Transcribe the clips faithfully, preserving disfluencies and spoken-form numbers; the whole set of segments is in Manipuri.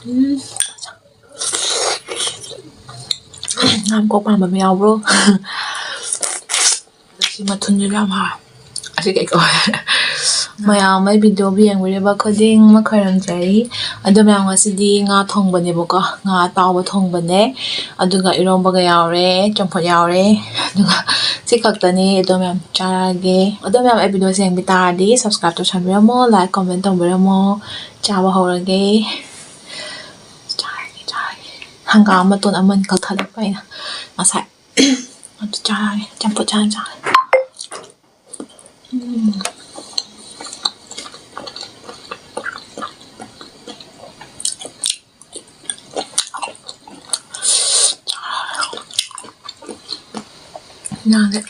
ꯎꯝ꯫ ꯉꯥ ꯃꯀꯣꯛ ꯄꯥꯟꯕ ꯑꯃ ꯌꯥꯎꯕ꯭ꯔꯣ? ꯁꯤ ꯃꯊꯨꯟꯁꯤꯁꯨ ꯌꯥꯝ ꯍꯥꯎꯋꯦ꯫ ꯑꯁꯤ ꯀꯩ ꯀꯧꯋꯦ? ꯃꯌꯥꯝ ꯑꯩ video ꯌꯦꯡꯕꯤꯔꯤꯕ ꯈꯨꯗꯤꯡꯃꯛ ꯈꯣꯏꯔꯝꯖꯔꯤ꯫ ꯑꯗꯣ ꯃꯌꯥꯝ, ꯉꯁꯤꯗꯤ ꯉꯥ ꯊꯣꯡꯕꯅꯦꯕꯀꯣ, ꯉꯥ ꯑꯇꯥꯎꯕ ꯊꯣꯡꯕꯅꯦ, ꯑꯗꯨꯒ ꯏꯔꯣꯝꯕꯒ ꯌꯥꯎꯔꯦ, ꯆꯝꯐꯨꯠ ꯌꯥꯎꯔꯦ, ꯑꯗꯨꯒ ꯁꯤ ꯈꯛꯇꯅꯤ꯫ ꯑꯗꯣ ꯃꯌꯥꯝ ꯆꯥꯔꯒꯦ꯫ ꯑꯗꯣ ꯃꯌꯥꯝ ꯑꯩ video ꯁꯦ ꯌꯦꯡꯕꯤ ꯇꯥꯔꯗꯤ subscribe ꯇꯧꯁꯟꯕꯤꯔꯝꯃꯣ, like comment ꯇꯧꯕꯤꯔꯝꯃꯣ꯫ ꯆꯥꯕ ꯍꯧꯔꯒꯦ꯫ ꯆꯥꯔꯒꯦ, ꯆꯥꯔꯒꯦ꯫ ꯍꯪꯒꯥꯝ ꯃꯇꯣꯟ ꯑꯃꯅꯤ ꯀꯛꯊꯠꯂꯛꯄ ꯑꯩꯅ ꯉꯁꯥꯏ꯫ ꯑꯗꯨ ꯆꯥꯔꯒꯦ, ꯆꯝꯐꯨꯠ ꯆꯥꯅ ꯆꯥꯔꯒꯦ꯫ ꯎꯝ꯫ ꯌꯥꯗꯦ꯫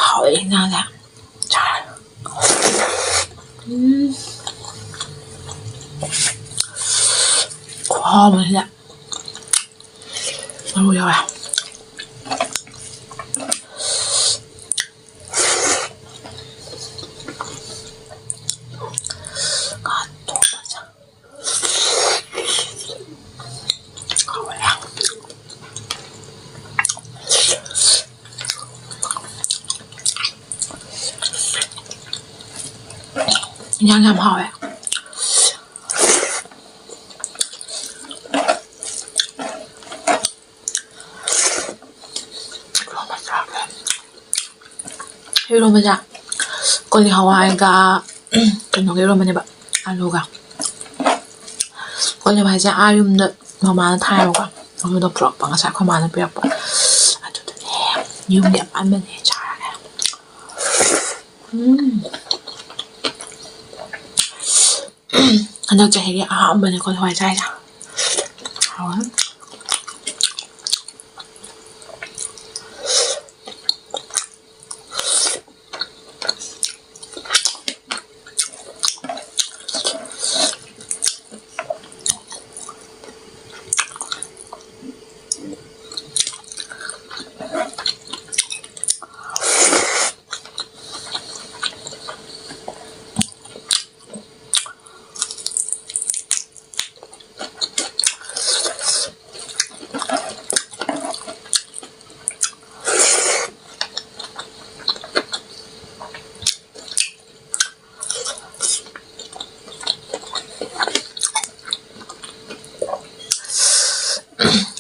ꯍꯥꯎꯋꯦ ꯏꯟꯖꯥꯡꯁꯦ꯫ ꯎꯝ꯫ ꯈꯨꯍꯥꯎ ꯑꯃꯅꯦ꯫ ꯃꯔꯨ ꯌꯥꯎꯋꯦ꯫ ꯉꯥ ꯊꯣꯡꯕꯁꯦ꯫ ꯏꯟꯖꯥꯡ ꯌꯥꯝ ꯍꯥꯎꯋꯦ꯫ ꯏꯔꯣꯝꯕ ꯆꯥꯒꯦ꯫ ꯏꯔꯣꯝꯕꯁꯦ ꯀꯣꯂꯤ ꯍꯋꯥꯏꯒ ꯀꯩꯅꯣꯒ ꯏꯔꯣꯝꯕꯅꯦꯕ, ꯑꯂꯨꯒ꯫ ꯀꯣꯂꯤ ꯍꯋꯥꯏꯁꯦ ꯑꯥ ꯌꯨꯝꯗ ꯃꯃꯥꯅ ꯊꯥꯏꯌꯦꯕꯀꯣ, ꯑꯗꯨꯗ ꯄꯨꯔꯛꯄ ꯉꯁꯥꯏ ꯑꯩꯈꯣꯏ ꯃꯥꯅ ꯄꯤꯔꯛꯄ꯫ ꯑꯗꯨꯗꯅꯦ ꯌꯨꯝꯒꯤ ꯑꯄꯥꯟꯕꯅꯦ꯫ ꯆꯥꯔꯒꯦ꯫ ꯎꯝ꯫ ꯍꯟꯗꯛ ꯆꯍꯤꯒꯤ ꯑꯍꯥꯟꯕꯅꯦꯀꯣ ꯍꯋꯥꯏ ꯆꯥꯏꯁꯦ꯫ ꯍꯥꯎꯋꯦ꯫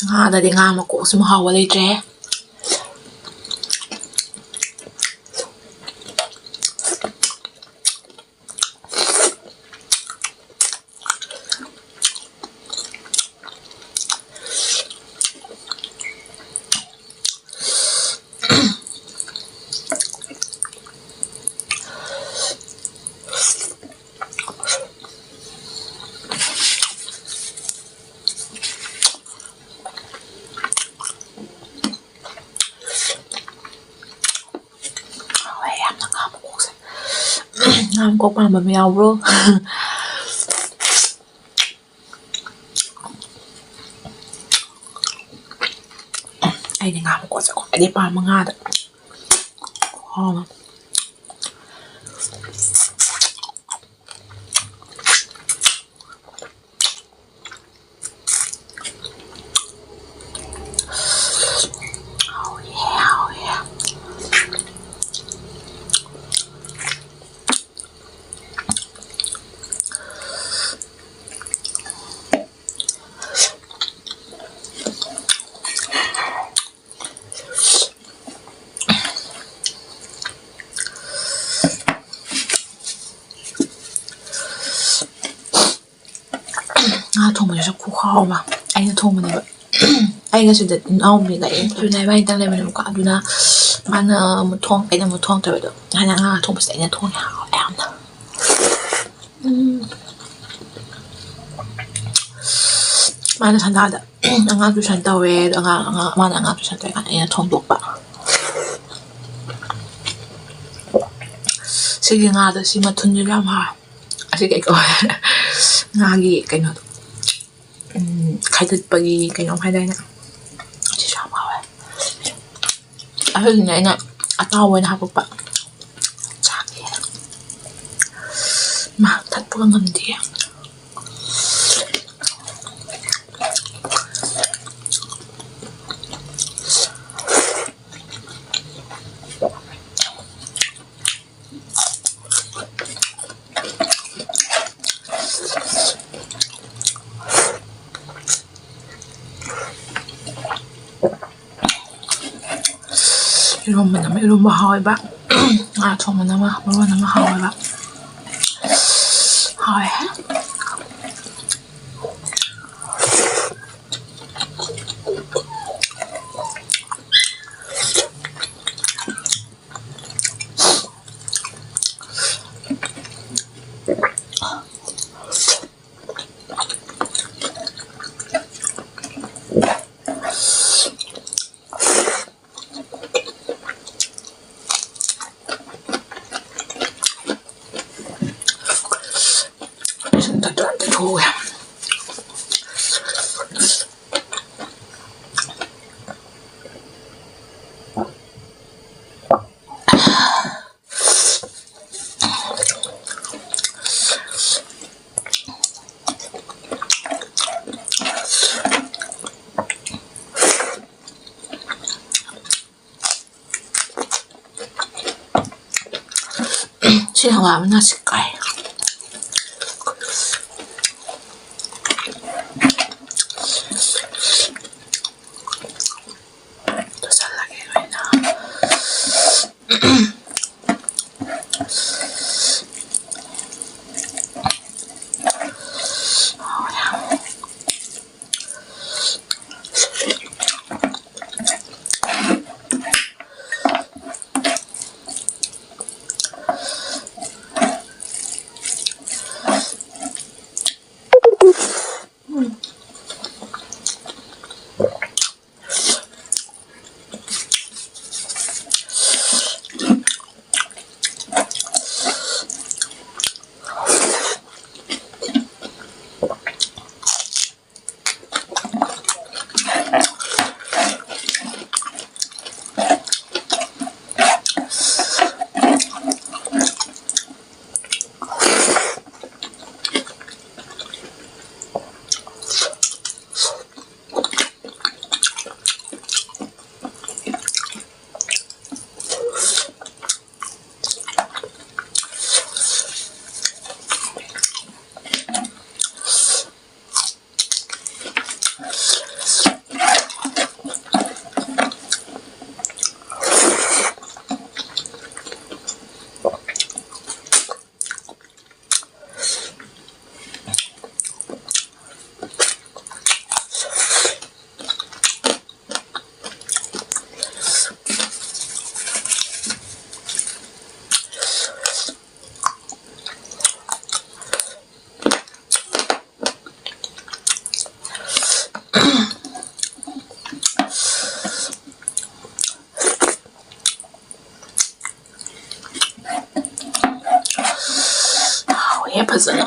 ꯉꯥꯗꯗꯤ ꯉꯥ ꯃꯀꯣꯛꯁꯤꯃꯨꯛ ꯍꯥꯎꯕ ꯂꯩꯇ꯭ꯔꯦ꯫ ꯍꯥꯎꯋꯦ ꯌꯥꯝꯅ ꯉꯥ ꯃꯀꯣꯛꯁꯦ꯫ ꯉꯥ ꯃꯀꯣꯛ ꯄꯥꯝꯕ ꯑꯃ ꯌꯥꯎꯕ꯭ꯔꯣ? ꯑꯩꯗꯤ ꯉꯥ ꯃꯀꯣꯛꯁꯦ ꯈ꯭ꯋꯥꯏꯗꯩ ꯄꯥꯝꯕ ꯉꯥꯗ꯫ ꯈꯨꯍꯥꯎ ꯑꯃ꯫ ꯍꯥꯎꯋꯦ, ꯍꯥꯎꯋꯦ꯫ ꯉꯥ ꯊꯣꯡꯕꯁꯤꯁꯨ ꯈꯨꯍꯥꯎ ꯑꯃ꯫ ꯑꯩꯅ ꯊꯣꯡꯕꯅꯦꯕ꯫ ꯑꯩꯒ ꯁꯤꯗ ꯏꯅꯥꯎꯄꯤꯒ ꯑꯩ ꯏꯕꯥꯅꯤꯇꯪ ꯂꯩꯕꯅꯦꯕꯀꯣ꯫ ꯑꯗꯨꯅ ꯃꯥꯅ ꯑꯃꯨꯛ ꯊꯣꯡ, ꯑꯩꯅ ꯑꯃꯨꯛ ꯊꯣꯡꯗꯕꯗꯣ꯫ ꯍꯥꯏꯅ ꯉꯥ ꯊꯣꯡꯕꯁꯦ ꯑꯩꯅ ꯊꯣꯡꯉꯦ꯫ ꯍꯥꯎꯋꯦ ꯌꯥꯝꯅ꯫ ꯎꯝ꯫ ꯃꯥꯅ ꯁꯟꯗꯥꯗ ꯑꯉꯥꯡ tuition ꯇꯧꯋꯦ꯫ ꯑꯗꯣ ꯑꯉꯥꯡ, ꯑꯉꯥꯡ, ꯃꯥꯅ ꯑꯉꯥꯡ tuition ꯇꯧꯔꯤꯀꯥꯟꯗ ꯑꯩꯅ ꯊꯣꯡꯗꯣꯛꯄ꯫ ꯁꯤꯒꯤ ꯉꯥꯗꯣ, ꯁꯤ ꯃꯊꯨꯟꯁꯤꯁꯨ ꯌꯥꯝ ꯍꯥꯎꯋꯦ꯫ ꯑꯁꯤ ꯀꯩ ꯀꯧꯋꯦ? ꯉꯥꯒꯤ ꯀꯩꯅꯣꯗꯣ꯫ ꯎꯝ, ꯈꯥꯏꯗꯠꯄꯒꯤ ꯀꯩꯅꯣꯝ ꯍꯥꯏꯗꯥꯏꯅꯦ? ꯁꯤꯁꯨ ꯌꯥꯝ ꯍꯥꯎꯋꯦ꯫ ꯑꯗꯨꯒꯤꯅꯦ ꯑꯩꯅ ꯑꯇꯥꯎꯕ ꯑꯣꯏꯅ ꯍꯥꯞꯄꯛꯄ꯫ ꯆꯥꯒꯦ꯫ ꯃꯥ ꯊꯠꯄꯒ ꯉꯝꯗꯦ꯫ ꯏꯔꯣꯝꯕꯅ ꯑꯃ ꯏꯔꯣꯝꯕ ꯍꯥꯎꯋꯦꯕ꯫ ꯉꯥ ꯊꯣꯡꯕꯅ ꯑꯃ, ꯃꯔꯣꯟ ꯑꯃ ꯍꯥꯎꯋꯦꯕ꯫ ꯍꯥꯎꯋꯦ꯫ ꯁꯤ ꯍꯪꯒꯥꯝ ꯃꯅꯥꯁꯤ ꯀꯥꯏ꯫ ꯇꯣꯠꯁꯜꯂꯒꯦ ꯂꯣꯏꯅ꯫ ꯐꯖꯅ꯫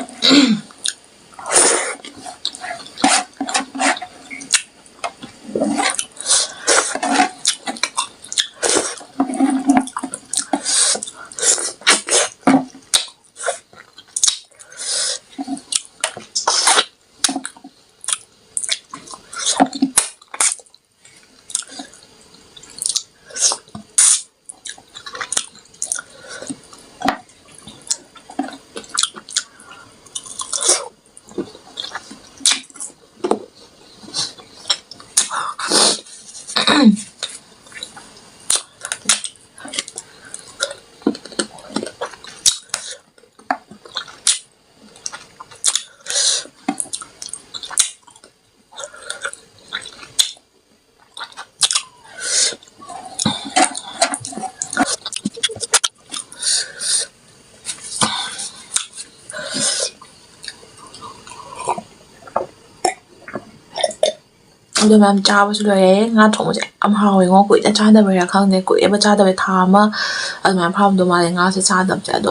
ꯑꯗꯣ ꯃꯌꯥꯝ ꯆꯥꯕꯁꯨ ꯂꯣꯏꯔꯦ꯫ ꯉꯥ ꯊꯣꯡꯕꯁꯦ ꯌꯥꯝ ꯍꯥꯎꯋꯦꯉꯣ꯫ ꯀꯨꯏꯅ ꯆꯥꯗꯕꯩꯔꯥ ꯈꯪꯗꯦ, ꯀꯨꯏꯔꯦꯕ ꯆꯥꯗꯕ, ꯊꯥ ꯑꯃ ꯑꯗꯨꯃꯥꯏꯅ ꯐꯥꯔꯝꯗꯧ ꯃꯥꯜꯂꯦ ꯉꯥꯁꯦ ꯆꯥꯗꯕꯁꯦ꯫ ꯑꯗꯣ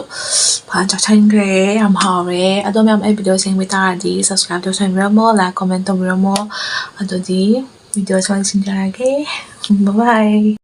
ꯐꯖꯅ ꯆꯥꯁꯟꯈ꯭ꯔꯦ, ꯌꯥꯝ ꯍꯥꯎꯔꯦ꯫ ꯑꯗꯣ ꯃꯌꯥꯝ ꯑꯩ video ꯁꯦꯝꯕ ꯇꯥꯔꯗꯤ subscribe ꯇꯧꯁꯟꯕꯤꯔꯝꯃꯣ, like comment ꯇꯧꯕꯤꯔꯝꯃꯣ꯫ ꯑꯗꯨꯗꯤ video ꯁꯦ ꯂꯣꯏꯁꯤꯟꯖꯔꯒꯦ꯫ Bye bye꯫